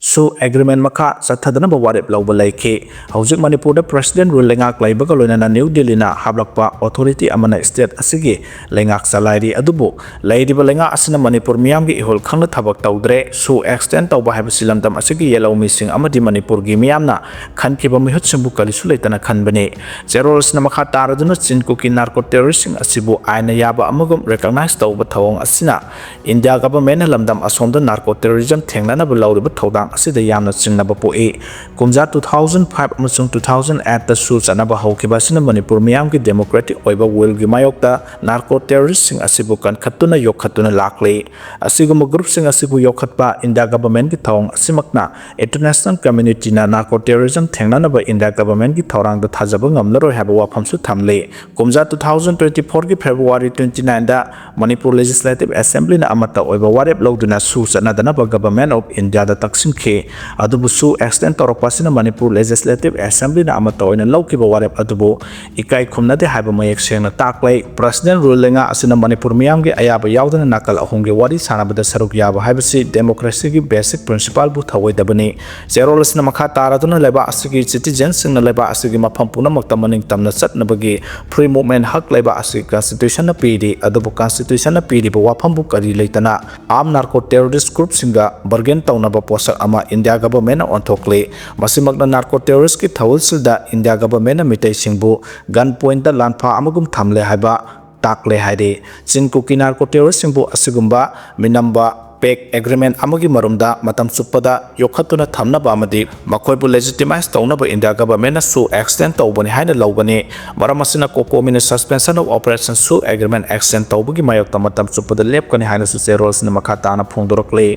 ꯁꯨ ꯑꯦꯒ꯭ꯔꯤꯃꯦꯟ ꯃꯈꯥ ꯆꯠꯊꯗꯅꯕ ꯋꯥꯔꯦꯞ ꯂꯧꯕ ꯂꯩꯈꯤ꯫ ꯍꯧꯖꯤꯛ ꯃꯅꯤꯄꯨꯔꯗ ꯄ꯭ꯔꯦꯁꯤꯗꯦꯟ ꯔꯨꯜ ꯂꯩꯉꯥꯛ ꯂꯩꯕꯒ ꯂꯣꯏꯅꯅ ꯅ꯭ꯌꯨ ꯗꯤꯜꯂꯤꯅ ꯍꯥꯞꯂꯛꯄ ꯑꯣꯊꯣꯔꯤꯇꯤ ꯑꯃꯅ ꯁ꯭ꯇꯦꯠ ꯑꯁꯤꯒꯤ ꯂꯩꯉꯥꯛ ꯆꯂꯥꯏꯔꯤ꯫ ꯑꯗꯨꯕꯨ ꯂꯩꯔꯤꯕ ꯂꯩꯉꯥꯛ ꯑꯁꯤꯅ ꯃꯅꯤꯄꯨꯔ ꯃꯤꯌꯥꯝꯒꯤ ꯏꯍꯨꯜ ꯈꯪꯅ ꯊꯕꯛ ꯇꯧꯗ꯭ꯔꯦ꯫ ꯁꯨ ꯑꯦꯛꯁꯇꯦꯟ ꯇꯧꯕ ꯍꯥꯏꯕꯁꯤ ꯂꯝꯗꯝ ꯑꯁꯤꯒꯤ ꯌꯦꯜꯍꯧꯃꯤꯁꯤꯡ ꯑꯃꯗꯤ ꯃꯅꯤꯄꯨꯔꯒꯤ ꯃꯤꯌꯥꯝꯅ ꯈꯟꯈꯤꯕ ꯃꯤꯍꯨꯠꯁꯤꯡꯕꯨ ꯀꯔꯤꯁꯨ ꯂꯩꯇꯅ ꯈꯟꯕꯅꯤ꯫ ꯆꯦꯔꯣꯜ ꯑꯁꯤꯅ ꯃꯈꯥ ꯇꯥꯔꯗꯨꯅ ꯆꯤꯟ ꯀꯨꯀꯤ ꯅꯥꯔꯀꯣ ꯇꯦꯔꯣꯔꯤꯁꯁꯤꯡ ꯑꯁꯤꯕꯨ ꯑꯥꯏꯟꯅ ꯌꯥꯕ ꯑꯃꯒꯨꯝ ꯔꯤꯀꯣꯛꯅꯥꯏꯖ ꯇꯧꯕ ꯊꯧꯑꯣꯡ ꯑꯁꯤꯅ ꯏꯟꯗꯤꯌꯥ ꯒꯚꯔꯟꯃꯦꯟꯠꯅ ꯂꯝꯗꯝ ꯑꯁꯣꯝꯗ ꯅꯥꯔꯀꯣ ꯇꯦꯔꯣꯔꯤꯖꯝ ꯊꯦꯡꯅꯅꯕ ꯂꯧꯔꯤꯕ ꯊꯧꯗꯥꯡ ꯑꯁꯤꯗ ꯌꯥꯝꯅ ꯆꯤꯡꯅꯕ ꯄꯣꯛꯏ꯫ ꯀꯨꯝꯖꯥ two thousand five ꯑꯃꯁꯨꯡ two thousand eight ꯁꯨ ꯆꯠꯅꯕ ꯍꯧꯈꯤꯕ ꯑꯁꯤꯅ ꯃꯅꯤꯄꯨꯔ ꯃꯤꯌꯥꯝꯒꯤ ꯗꯦꯃꯣꯀ꯭ꯔꯦꯇꯤꯛ ꯑꯣꯏꯕ ꯋꯤꯜꯒꯤ ꯃꯥꯌꯣꯛꯇ ꯅꯥꯔꯀꯣ ꯇꯦꯔꯣꯔꯤꯁꯁꯤꯡ ꯑꯁꯤꯕꯨ ꯀꯟꯈꯠꯇꯨꯅ ꯌꯣꯛꯈꯠꯇꯨꯅ ꯂꯥꯛꯂꯤ꯫ ꯑꯁꯤꯒꯨꯝꯕ ꯒ꯭ꯔꯨꯞꯁꯤꯡ ꯑꯁꯤꯕꯨ ꯌꯣꯛꯈꯠꯄ ꯏꯟꯗꯤꯌꯥ ꯒꯚꯔꯟꯃꯦꯟꯠꯀꯤ ꯊꯧꯑꯣꯡ ꯑꯁꯤꯃꯛꯅ ꯏꯟꯇꯔꯅꯦꯁꯅꯦꯜ ꯀꯝꯃ꯭ꯌꯨꯅꯤꯇꯤꯅ ꯅꯥꯔꯀꯣ ꯇꯦꯔꯣꯔꯤꯖꯝ ꯊꯦꯡꯅꯅꯕ ꯏꯟꯗꯤꯌꯥ ꯒꯚꯔꯟꯃꯦꯟꯠꯀꯤ ꯊꯧꯔꯥꯡꯗ ꯊꯥꯖꯕ ꯉꯝꯂꯔꯣꯏ ꯍꯥꯏꯕ ꯋꯥꯐꯝꯁꯨ ꯊꯝꯂꯤ꯫ ꯀꯨꯝꯖꯥ two thousand twenty fourꯒꯤ February twenty nineꯗ ꯃꯅꯤꯄꯨꯔ ꯂꯦꯖꯤꯁꯂꯦꯇꯤꯚ ꯑꯦꯁꯦꯝꯕ꯭ꯂꯤꯅ ꯑꯃꯠꯇ ꯑꯣꯏꯕ ꯋꯥꯔꯦꯞ ꯂꯧꯗꯨꯅ ꯁꯨ ꯆꯠꯅꯗꯅꯕ ꯒꯚꯔꯟꯃꯦꯟꯠ ꯑꯣꯐ ꯏꯟꯗꯤꯌꯥꯗ ꯇꯛꯁꯤꯟꯈꯤ꯫ ꯑꯗꯨꯕꯨ ꯁꯨ ꯑꯦꯛꯁꯇꯦꯟ ꯇꯧꯔꯛꯄ ꯑꯁꯤꯅ ꯃꯅꯤꯄꯨꯔ ꯂꯦꯖꯤꯁꯂꯦꯇꯤꯚ ꯑꯦꯁꯦꯝꯕ꯭ꯂꯤꯅ ꯑꯃꯠꯇ ꯑꯣꯏꯅ ꯂꯧꯈꯤꯕ ꯋꯥꯔꯦꯞ ꯑꯗꯨꯕꯨ ꯏꯀꯥꯏ ꯈꯨꯝꯅꯗꯦ ꯍꯥꯏꯕ ꯃꯌꯦꯛ ꯁꯦꯡꯅ ꯇꯥꯛꯂꯦ꯫ ꯄ꯭ꯔꯦꯁꯤꯗꯦꯟ ꯔꯨꯜ ꯂꯩꯉꯥꯛ ꯑꯁꯤꯅ ꯃꯅꯤꯄꯨꯔ ꯃꯤꯌꯥꯝꯒꯤ ꯑꯌꯥꯕ ꯌꯥꯎꯗꯅ ꯅꯥꯀꯜ ꯑꯍꯨꯝꯒꯤ ꯋꯥꯔꯤ ꯁꯥꯟꯅꯕꯗ ꯁꯔꯨꯛ ꯌꯥꯕ ꯍꯥꯏꯕꯁꯤ ꯗꯦꯃꯣꯀ꯭ꯔꯦꯁꯤꯒꯤ ꯕꯦꯁꯤꯛ ꯄ꯭ꯔꯤꯟꯁꯤꯄꯥꯜꯕꯨ ꯊꯧꯑꯣꯏꯗꯕꯅꯤ꯫ ꯆꯦꯔꯣꯜ ꯑꯁꯤꯅ ꯃꯈꯥ ꯇꯥꯔꯗꯨꯅ ꯂꯩꯕꯥꯛ ꯑꯁꯤꯒꯤ ꯁꯤꯇꯤꯖꯦꯟꯁꯤꯡꯅ ꯂꯩꯕꯥꯛ ꯑꯁꯤꯒꯤ ꯃꯐꯝ ꯄꯨꯝꯅꯃꯛꯇ ꯃꯅꯤꯡ ꯇꯝꯅ ꯆꯠꯅꯕꯒꯤ ꯐ꯭ꯔꯤ ꯃꯨꯚꯃꯦꯟꯠ ꯍꯛ ꯂꯩꯕꯥꯛ ꯑꯁꯤꯒꯤ ꯀꯟꯁꯇꯤꯇ꯭ꯌꯨꯁꯟꯅ ꯄꯤꯔꯤ꯫ ꯑꯗꯨꯕꯨ ꯀꯟꯁꯇꯤꯇ꯭ꯌꯨꯁꯟꯅ ꯄꯤꯔꯤꯕ ꯋꯥꯐꯝꯕꯨ ꯀꯔꯤ ꯂꯩꯇꯅ ꯑꯥꯔꯝ ꯅꯥꯔꯀꯣ ꯇꯦꯔꯣꯔꯤꯁꯠ ꯒ꯭ꯔꯨꯞꯁꯤꯡꯒ ꯕꯔꯒꯦꯟ ꯇꯧꯅꯕ ꯄꯣꯠꯁꯛ ꯑꯃ ꯏꯟꯗꯤꯌꯥ ꯒꯚꯔꯟꯃꯦꯟꯠꯅ ꯑꯣꯟꯊꯣꯛꯂꯤ꯫ ꯃꯁꯤꯃꯛꯅ ꯅꯥꯔꯀꯣ ꯇꯦꯔꯣꯔꯤꯁꯠꯀꯤ ꯊꯧꯑꯣꯜꯁꯤꯗ ꯏꯟꯗꯤꯌꯥ ꯒꯚꯔꯟꯃꯦꯟꯠꯅ ꯃꯤꯇꯩꯁꯤꯡꯕꯨ ꯒꯟ ꯄꯣꯏꯟꯠꯇ ꯂꯥꯟꯐꯥ ꯑꯃꯒꯨꯝ ꯊꯝꯂꯦ ꯍꯥꯏꯕ ꯇꯥꯛꯂꯦ ꯍꯥꯏꯔꯤ꯫ ꯆꯤꯟ ꯀꯨꯀꯤ ꯅꯥꯔꯀꯣ ꯇꯦꯔꯣꯔꯤꯁꯠꯁꯤꯡꯕꯨ ꯑꯁꯤꯒꯨꯝꯕ ꯃꯤꯅꯝꯕ ꯄꯦꯛ ꯑꯦꯒ꯭ꯔꯤꯃꯦꯟꯠ ꯑꯃꯒꯤ ꯃꯔꯨꯝꯗ ꯃꯇꯝ ꯆꯨꯞꯄꯗ ꯌꯣꯛꯈꯠꯇꯨꯅ ꯊꯝꯅꯕ ꯑꯃꯗꯤ ꯃꯈꯣꯏꯕꯨ ꯂꯦꯖꯤꯇꯤꯃꯥꯏꯖ ꯇꯧꯅꯕ ꯏꯟꯗꯤꯌꯥ ꯒꯚꯔꯟꯃꯦꯟꯠꯅ ꯁꯨ ꯑꯦꯛꯁꯇꯦꯟ ꯇꯧꯕꯅꯤ ꯍꯥꯏꯅ ꯂꯧꯒꯅꯤ꯫ ꯃꯔꯝ ꯑꯁꯤꯅ ꯀꯣꯀꯣꯃꯤꯅ suspension of operation ꯁꯨ ꯑꯦꯒ꯭ꯔꯤꯃꯦꯟꯠ ꯑꯦꯛꯁꯇꯦꯟ ꯇꯧꯕꯒꯤ ꯃꯥꯌꯣꯛꯇ ꯃꯇꯝ ꯆꯨꯞꯄꯗ ꯂꯦꯞꯀꯅꯤ ꯍꯥꯏꯅꯁꯨ ꯆꯦꯔꯣꯜ ꯑꯁꯤꯅ ꯃꯈꯥ ꯇꯥꯅ ꯐꯣꯡꯗꯣꯔꯛꯂꯤ꯫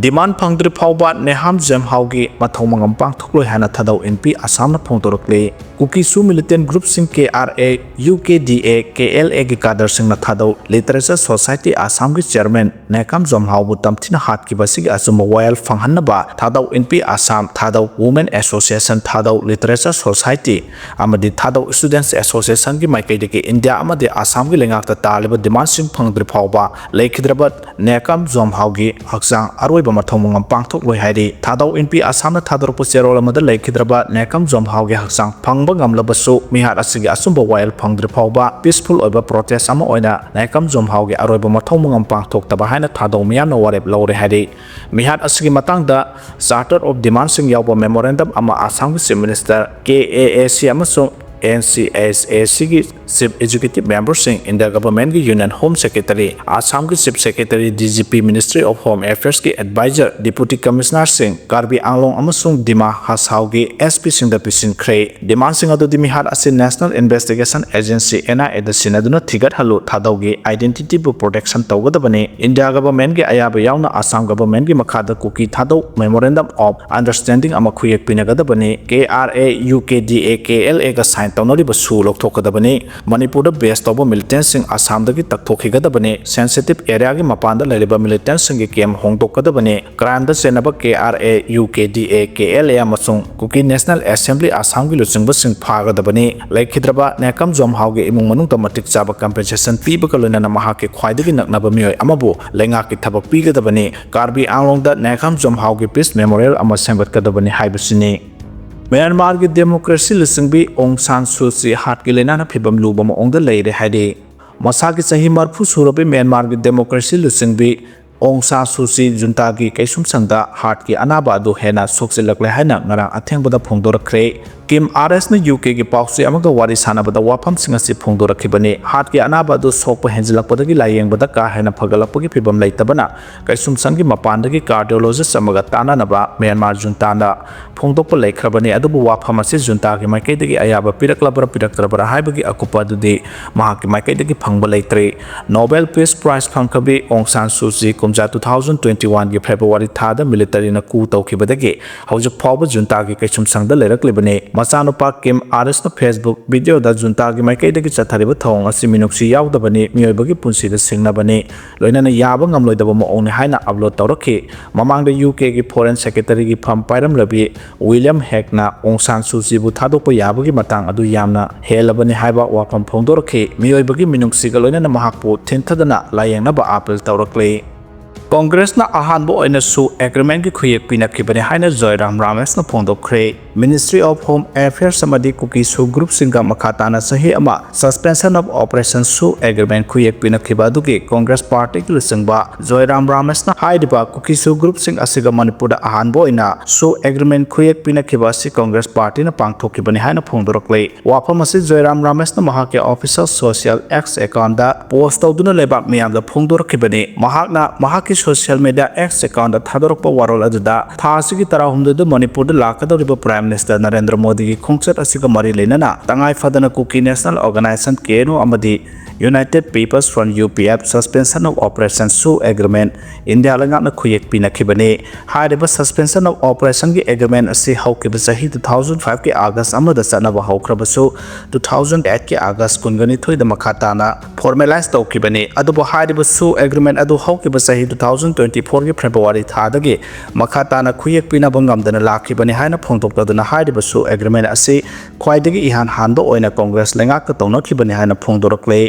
ꯗꯤꯃꯥꯟ ꯐꯪꯗ꯭ꯔꯤ ꯐꯥꯎꯕ ꯅꯦꯍꯥꯝ ꯖꯦꯝꯍꯥꯎꯒꯤ ꯃꯊꯧ ꯃꯉꯝ ꯄꯥꯡꯊꯣꯛꯂꯣꯏ ꯍꯥꯏꯅ ꯊꯥꯗꯧ ꯏꯟꯄꯤ ꯑꯁꯥꯝꯅ ꯐꯣꯡꯗꯣꯔꯛꯂꯤ꯫ ꯀꯨꯀꯤ ꯁꯨ militant groups K R A, U K D A, K L ꯑꯦꯒꯤ ꯀꯥꯗꯔꯁꯤꯡꯅ ꯊꯥꯗꯧ ꯂꯤꯇꯔꯦꯆꯔ ꯁꯣꯁꯥꯏꯇꯤ ꯑꯁꯥꯝꯒꯤ ꯆꯤꯌꯔꯃꯦꯟ ꯅꯦꯀꯥꯝ ꯖꯣꯝꯍꯥꯎꯕꯨ ꯇꯝꯊꯤꯅ ꯍꯥꯠꯈꯤꯕ ꯑꯁꯤꯒꯤ ꯑꯆꯨꯝꯕ ꯋꯥꯌꯦꯜ ꯐꯪꯍꯟꯅꯕ Thadou Inpi Assam, Thadou women association, Thadou literature society ꯑꯃꯗꯤ ꯊꯥꯗꯧ ꯁ꯭ꯇꯨꯗꯦꯟꯠꯁ ꯑꯦꯁꯣꯁꯤꯌꯦꯁꯟꯒꯤ ꯃꯥꯏꯀꯩꯗꯒꯤ ꯏꯟꯗꯤꯌꯥ ꯑꯃꯗꯤ ꯑꯁꯥꯝꯒꯤ ꯂꯩꯉꯥꯛꯇ ꯇꯥꯜꯂꯤꯕ ꯗꯤꯃꯥꯟꯁꯤꯡ ꯐꯪꯗ꯭ꯔꯤ ꯐꯥꯎꯕ ꯂꯩꯈꯤꯗ꯭ꯔꯕ ꯅꯦꯀꯥꯝ ꯖꯣꯝꯍꯥꯎꯒꯤ ꯍꯛꯆꯥꯡ ꯑꯔꯣꯏꯕ ꯃꯊꯧ ꯃꯉꯝ ꯄꯥꯡꯊꯣꯛꯂꯣꯏ ꯍꯥꯏꯔꯤ꯫ ꯊꯥꯗꯧ ꯏꯟꯄꯤ ꯑꯁꯥꯝꯅ ꯊꯥꯗꯣꯔꯛꯄ ꯆꯦꯔꯣꯜ ꯑꯃꯗ ꯂꯩꯈꯤꯗ꯭ꯔꯕ ꯅꯦꯀꯝ ꯖꯣꯝꯍꯥꯎꯒꯤ ꯍꯛꯆꯥꯡ ꯐꯪꯕ ꯉꯝꯂꯕꯁꯨ, ꯃꯤꯍꯥꯠ ꯑꯁꯤꯒꯤ ꯑꯆꯨꯝꯕ ꯋꯥꯌꯦꯜ ꯐꯪꯗ꯭ꯔꯤ ꯐꯥꯎꯕ peaceful ꯑꯣꯏꯕ protest ꯑꯃ ꯑꯣꯏꯅ ꯅꯦꯀꯝ ꯖꯣꯝꯍꯥꯎꯒꯤ ꯑꯔꯣꯏꯕ ꯃꯊꯧ ꯃꯉꯝ ꯄꯥꯡꯊꯣꯛꯇꯕ ꯍꯥꯏꯅ ꯊꯥꯗꯧ ꯃꯤꯌꯥꯝꯅ ꯋꯥꯔꯦꯞ ꯂꯧꯔꯦ ꯍꯥꯏꯔꯤ꯫ ꯃꯤꯍꯥꯠ ꯑꯁꯤꯒꯤ ꯃꯇꯥꯡꯗ charter of demandꯁꯤꯡ ꯌꯥꯎꯕ memorandum ꯑꯃ ꯑꯁꯥꯝꯒꯤ Chief Minister, K A A C ꯑꯃꯁꯨꯡ N C S A Cꯒꯤ Chief Executive Memberꯁꯤꯡ, India Governmentꯀꯤ Union Home Secretary, ꯑꯁꯥꯝꯒꯤ Chief Secretary, D G P, Ministry of Home Affairsꯀꯤ Advisor, Deputy Commissionerꯁꯤꯡ, ꯀꯥꯔꯕꯤ ꯑꯪꯂꯣꯡ ꯑꯃꯁꯨꯡ ꯗꯤꯃꯥ ꯍꯁꯥꯎꯒꯤ S Pꯁꯤꯡꯗ ꯄꯤꯁꯤꯟꯈ꯭ꯔꯦ꯫ Demandꯁꯤꯡ ꯑꯗꯨꯗꯤ ꯃꯤꯍꯥꯠ ꯑꯁꯤ National Investigation Agency, N I Aꯗ ꯁꯤꯟꯅꯗꯨꯅ ꯊꯤꯒꯠꯍꯜꯂꯨ, ꯊꯥꯗꯧꯒꯤ identityꯕꯨ protection ꯇꯧꯒꯗꯕꯅꯤ, India Governmentꯀꯤ ꯑꯌꯥꯕ ꯌꯥꯎꯅ Assam Governmentꯀꯤ ꯃꯈꯥꯗ ꯀꯨꯀꯤ ꯊꯥꯗꯧ Memorandum of Understanding ꯑꯃ ꯈꯨꯌꯦꯛ ꯄꯤꯅꯒꯗꯕꯅꯤ, K R A, U K D A, K L Aꯒ sign ꯇꯧꯅꯔꯤꯕ ꯁꯨ ꯂꯧꯊꯣꯛꯀꯗꯕꯅꯤ, ꯃꯅꯤꯄꯨꯔꯗ base ꯇꯧꯕ militantꯁꯤꯡ ꯑꯁꯥꯝꯗꯒꯤ ꯇꯛꯊꯣꯛꯈꯤꯒꯗꯕꯅꯤ, sensitive areaꯒꯤ ꯃꯄꯥꯟꯗ ꯂꯩꯔꯤꯕ militantꯁꯤꯡꯒꯤ camp ꯍꯣꯡꯗꯣꯛꯀꯗꯕꯅꯤ, crimeꯗ ꯆꯦꯟꯅꯕ K R A, U K D A, K L A ꯑꯃꯁꯨꯡ Kuki National Assembly ꯑꯁꯥꯝꯒꯤ ꯂꯨꯆꯤꯡꯕꯁꯤꯡ ꯐꯥꯒꯗꯕꯅꯤ, ꯂꯩꯈꯤꯗ꯭ꯔꯕ ꯅꯦꯀꯝ ꯖꯣꯝꯍꯥꯎꯒꯤ ꯏꯃꯨꯡ ꯃꯅꯨꯡꯗ ꯃꯇꯤꯛ ꯆꯥꯕ compensation ꯄꯤꯕꯒ ꯂꯣꯏꯅꯅ ꯃꯍꯥꯛꯀꯤ ꯈ꯭ꯋꯥꯏꯗꯒꯤ ꯅꯛꯅꯕ ꯃꯤꯑꯣꯏ ꯑꯃꯕꯨ ꯂꯩꯉꯥꯛꯀꯤ ꯊꯕꯛ ꯄꯤꯒꯗꯕꯅꯤ, ꯀꯥꯔꯕꯤ ꯑꯪꯂꯣꯡꯗ ꯅꯦꯀꯝ ꯖꯣꯝꯍꯥꯎꯒꯤ peace memorial ꯑꯃ ꯁꯦꯝꯒꯠꯀꯗꯕꯅꯤ ꯍꯥꯏꯕꯁꯤꯅꯤ꯫ ꯃ꯭ꯌꯥꯟꯃꯥꯔꯒꯤ democracy ꯂꯨꯆꯤꯡꯕꯤ ꯑꯣꯡ ꯁꯥꯟ ꯁꯨ ꯆꯤ heartꯀꯤ ꯂꯥꯏꯅꯥꯅ ꯐꯤꯕꯝ ꯂꯨꯕ ꯃꯑꯣꯡꯗ ꯂꯩꯔꯦ ꯍꯥꯏꯔꯤ꯫ ꯃꯁꯥꯒꯤ ꯆꯍꯤ ꯃꯔꯤꯐꯨ ꯁꯨꯔꯕꯤ ꯃ꯭ꯌꯥꯟꯃꯥꯔꯒꯤ democracy ꯂꯨꯆꯤꯡꯕꯤ ꯑꯣꯡ ꯁꯥꯟ ꯁꯨ ꯆꯤ ꯖꯨꯟꯇꯥꯒꯤ ꯀꯩꯁꯨꯝꯁꯪꯗ heartꯀꯤ ꯑꯅꯥꯕ ꯑꯗꯨ ꯍꯦꯟꯅ ꯁꯣꯛꯆꯤꯜꯂꯛꯂꯦ ꯍꯥꯏꯅ ꯉꯔꯥꯡ ꯑꯊꯦꯡꯕꯗ ꯐꯣꯡꯗꯣꯔꯛꯈ꯭ꯔꯦ꯫ ꯀꯤꯝ ꯑꯥꯔ ꯑꯦꯁꯅ ꯌꯨ ꯀꯦꯒꯤ ꯄꯥꯎꯆꯦ ꯑꯃꯒ ꯋꯥꯔꯤ ꯁꯥꯟꯅꯕꯗ ꯋꯥꯐꯝꯁꯤꯡ ꯑꯁꯤ ꯐꯣꯡꯗꯣꯔꯛꯈꯤꯕꯅꯤ꯫ Heartꯀꯤ ꯑꯅꯥꯕ ꯑꯗꯨ ꯁꯣꯛꯄ ꯍꯦꯟꯖꯤꯜꯂꯛꯄꯗꯒꯤ ꯂꯥꯌꯦꯡꯕꯗ ꯀꯥ ꯍꯦꯟꯅ ꯐꯒꯠꯂꯛꯄꯒꯤ ꯐꯤꯕꯝ ꯂꯩꯇꯕꯅ ꯀꯩꯁꯨꯝꯁꯪꯒꯤ ꯃꯄꯥꯟꯗꯒꯤ cardiologist ꯑꯃꯒ ꯇꯥꯟꯅꯅꯕ ꯃ꯭ꯌꯥꯟꯃꯥꯔ ꯖꯨꯟꯇꯥꯅ ꯐꯣꯡꯗꯣꯛꯄ ꯂꯩꯈ꯭ꯔꯕꯅꯤ, ꯑꯗꯨꯕꯨ ꯋꯥꯐꯝ ꯑꯁꯤ ꯖꯨꯟꯇꯥꯒꯤ ꯃꯥꯏꯀꯩꯗꯒꯤ ꯑꯌꯥꯕ ꯄꯤꯔꯛꯂꯕ꯭ꯔꯥ ꯄꯤꯔꯛꯇ꯭ꯔꯕ꯭ꯔꯥ ꯍꯥꯏꯕꯒꯤ ꯑꯀꯨꯞꯄ ꯑꯗꯨꯗꯤ ꯃꯍꯥꯛꯀꯤ ꯃꯥꯏꯀꯩꯗꯒꯤ ꯐꯪꯕ ꯂꯩꯇ꯭ꯔꯤ꯫ Nobel Peace Prize ꯐꯪꯈ꯭ꯔꯕꯤ ꯑꯣꯡ ꯁꯥꯟ ꯁꯨ ꯆꯤ ꯀꯨꯝꯖꯥ two thousand twenty-oneꯒꯤ February ꯊꯥꯗ militaryꯅ coup ꯇꯧꯈꯤꯕꯗꯒꯤ ꯍꯧꯖꯤꯛ ꯐꯥꯎꯕ ꯖꯨꯟꯇꯥꯒꯤ ꯀꯩꯁꯨꯝꯁꯪꯗ ꯂꯩꯔꯛꯂꯤꯕꯅꯤ꯫ ꯃꯆꯥꯅꯨꯄꯥ ꯀꯤꯝ ꯑꯥꯔ ꯑꯦꯁꯅ Facebook videoꯗ ꯖꯨꯟꯇꯥꯒꯤ ꯃꯥꯏꯀꯩꯗꯒꯤ ꯆꯠꯊꯔꯤꯕ ꯊꯧꯑꯣꯡ ꯑꯁꯤ ꯃꯤꯅꯨꯡꯁꯤ ꯌꯥꯎꯗꯕꯅꯤ, ꯃꯤꯑꯣꯏꯕꯒꯤ ꯄꯨꯟꯁꯤꯗ ꯁꯤꯡꯅꯕꯅꯤ, ꯂꯣꯏꯅꯅ ꯌꯥꯕ ꯉꯝꯂꯣꯏꯗꯕ ꯃꯑꯣꯡꯅꯤ ꯍꯥꯏꯅ upload ꯇꯧꯔꯛꯈꯤ꯫ ꯃꯃꯥꯡꯗ ꯌꯨ ꯀꯦꯒꯤ Foreign Secretaryꯒꯤ ꯐꯝ ꯄꯥꯏꯔꯝꯂꯕꯤ ꯋꯤꯂꯤꯌꯝ ꯍꯦꯒꯅ ꯑꯣꯡ ꯁꯥꯟ ꯁꯨ ꯆꯤꯕꯨ ꯊꯥꯗꯣꯛꯄ ꯌꯥꯕꯒꯤ ꯃꯇꯥꯡ ꯑꯗꯨ ꯌꯥꯝꯅ ꯍꯦꯜꯂꯕꯅꯤ ꯍꯥꯏꯕ ꯋꯥꯐꯝ ꯐꯣꯡꯗꯣꯔꯛꯈꯤ꯫ ꯃꯤꯑꯣꯏꯕꯒꯤ ꯃꯤꯅꯨꯡꯁꯤꯒ ꯂꯣꯏꯅꯅ ꯃꯍꯥꯛꯄꯨ ꯊꯤꯟꯊꯗꯅ ꯂꯥꯌꯦꯡꯅꯕ appeal ꯇꯧꯔꯛꯂꯤ꯫ ꯀꯣꯡꯒ꯭ꯔꯦꯁꯅ ꯑꯍꯥꯟꯕ ꯑꯣꯏꯅ ꯁꯨ ꯑꯦꯒ꯭ꯔꯤꯃꯦꯟꯒꯤ ꯈꯨꯌꯦꯛ ꯄꯤꯅꯈꯤꯕꯅꯤ ꯍꯥꯏꯅ ꯖꯣꯏꯔꯥꯝ ꯔꯥꯃꯦꯁꯅ ꯐꯣꯡꯗꯣꯛꯈ꯭ꯔꯦ꯫ Ministry of Home Affairs ꯑꯃꯗꯤ ꯀꯨꯀꯤ ꯁꯨ ꯒ꯭ꯔꯨꯞꯁꯤꯡꯒ ꯃꯈꯥ ꯇꯥꯅ ꯆꯍꯤ ꯑꯃ Suspension of Operation ꯁꯨ ꯑꯦꯒ꯭ꯔꯤꯃꯦꯟ ꯈꯨꯌꯦꯛ ꯄꯤꯅꯈꯤꯕ ꯑꯗꯨꯒꯤ ꯀꯣꯡꯒ꯭ꯔꯦꯁ ꯄꯥꯔꯇꯤꯒꯤ ꯂꯨꯆꯤꯡꯕ ꯖꯣꯏꯔꯥꯝ ꯔꯥꯃꯦꯁꯅ ꯍꯥꯏꯔꯤꯕ ꯀꯨꯀꯤ ꯁꯨ ꯒ꯭ꯔꯨꯞꯁꯤꯡ ꯑꯁꯤꯒ ꯃꯅꯤꯄꯨꯔꯗ ꯑꯍꯥꯟꯕ ꯑꯣꯏꯅ ꯁꯨ ꯑꯦꯒ꯭ꯔꯤꯃꯦꯟ ꯈꯨꯌꯦꯛ ꯄꯤꯅꯈꯤꯕ ꯑꯁꯤ ꯀꯣꯡꯒ꯭ꯔꯦꯁ ꯄꯥꯔꯇꯤꯅ ꯄꯥꯡꯊꯣꯛꯈꯤꯕꯅꯤ ꯍꯥꯏꯅ ꯐꯣꯡꯗꯣꯔꯛꯂꯤ꯫ ꯋꯥꯐꯝ ꯑꯁꯤ ꯖꯣꯏꯔꯥꯝ ꯔꯥꯃꯦꯁꯅ ꯃꯍꯥꯛꯀꯤ official social X account ꯗ post ꯇꯧꯗꯨꯅ ꯂꯩꯕꯥꯛ ꯃꯤꯌꯥꯝꯗ ꯐꯣꯡꯗꯣꯔꯛꯈꯤꯕꯅꯤ꯫ ꯃꯍꯥꯛꯅ ꯃꯍꯥꯛꯀꯤ social media X account ꯗ ꯊꯥꯗꯣꯔꯛꯄ ꯋꯥꯔꯣꯜ ꯑꯗꯨꯗ ꯊꯥ ꯑꯁꯤꯒꯤ ꯇꯔꯥꯍꯨꯝꯗꯣꯏꯗ ꯃꯅꯤꯄꯨꯔꯗ ꯂꯥꯛꯀꯗꯧꯔꯤꯕ Prime Minister ꯅꯔꯦꯟꯗ꯭ꯔ ꯃꯣꯗꯤꯒꯤ ꯈꯣꯡꯆꯠ ꯑꯁꯤꯒ ꯃꯔꯤ ꯂꯩꯅꯅ ꯇꯉꯥꯏ ꯐꯗꯅ Kuki National Organisation, K N O, ꯑꯃꯗꯤ United People's Front, U P F, Suspension of Operation ꯁꯨ ꯑꯦꯒ꯭ꯔꯤꯃꯦꯟ ꯏꯟꯗꯤꯌꯥ ꯂꯩꯉꯥꯛꯅ ꯈꯨꯌꯦꯛ ꯄꯤꯅꯈꯤꯕꯅꯤ꯫ ꯍꯥꯏꯔꯤꯕ Suspension of Operation ꯒꯤ ꯑꯦꯒ꯭ꯔꯤꯃꯦꯟ ꯑꯁꯤ ꯍꯧꯈꯤꯕ ꯆꯍꯤ two thousand five ꯀꯤ August ꯑꯃꯗ ꯆꯠꯅꯕ ꯍꯧꯈ꯭ꯔꯕꯁꯨ, two thousand eight ꯀꯤ August ꯀꯨꯟꯒ ꯅꯤꯊꯣꯏꯗ ꯃꯈꯥ ꯇꯥꯅ formalize ꯇꯧꯈꯤꯕꯅꯤ꯫ ꯑꯗꯨꯕꯨ ꯍꯥꯏꯔꯤꯕ ꯁꯨ ꯑꯦꯒ꯭ꯔꯤꯃꯦꯟ ꯑꯗꯨ ꯍꯧꯈꯤꯕ ꯆꯍꯤ two thousand twenty four ꯒꯤ February ꯊꯥꯗꯒꯤ ꯃꯈꯥ ꯇꯥꯅ ꯈꯨꯌꯦꯛ ꯄꯤꯅꯕ ꯉꯝꯗꯅ ꯂꯥꯛꯈꯤꯕꯅꯤ ꯍꯥꯏꯅ ꯐꯣꯡꯗꯣꯛꯂꯗꯨꯅ ꯍꯥꯏꯔꯤꯕ ꯁꯨ ꯑꯦꯒ꯭ꯔꯤꯃꯦꯟ ꯑꯁꯤ ꯈ꯭ꯋꯥꯏꯗꯒꯤ ꯏꯍꯥꯟ ꯍꯥꯟꯕ ꯑꯣꯏꯅ ꯀꯣꯡꯒ꯭ꯔꯦꯁ ꯂꯩꯉꯥꯛꯀ ꯇꯧꯅꯈꯤꯕꯅꯤ ꯍꯥꯏꯅ ꯐꯣꯡꯗꯣꯔꯛꯂꯦ꯫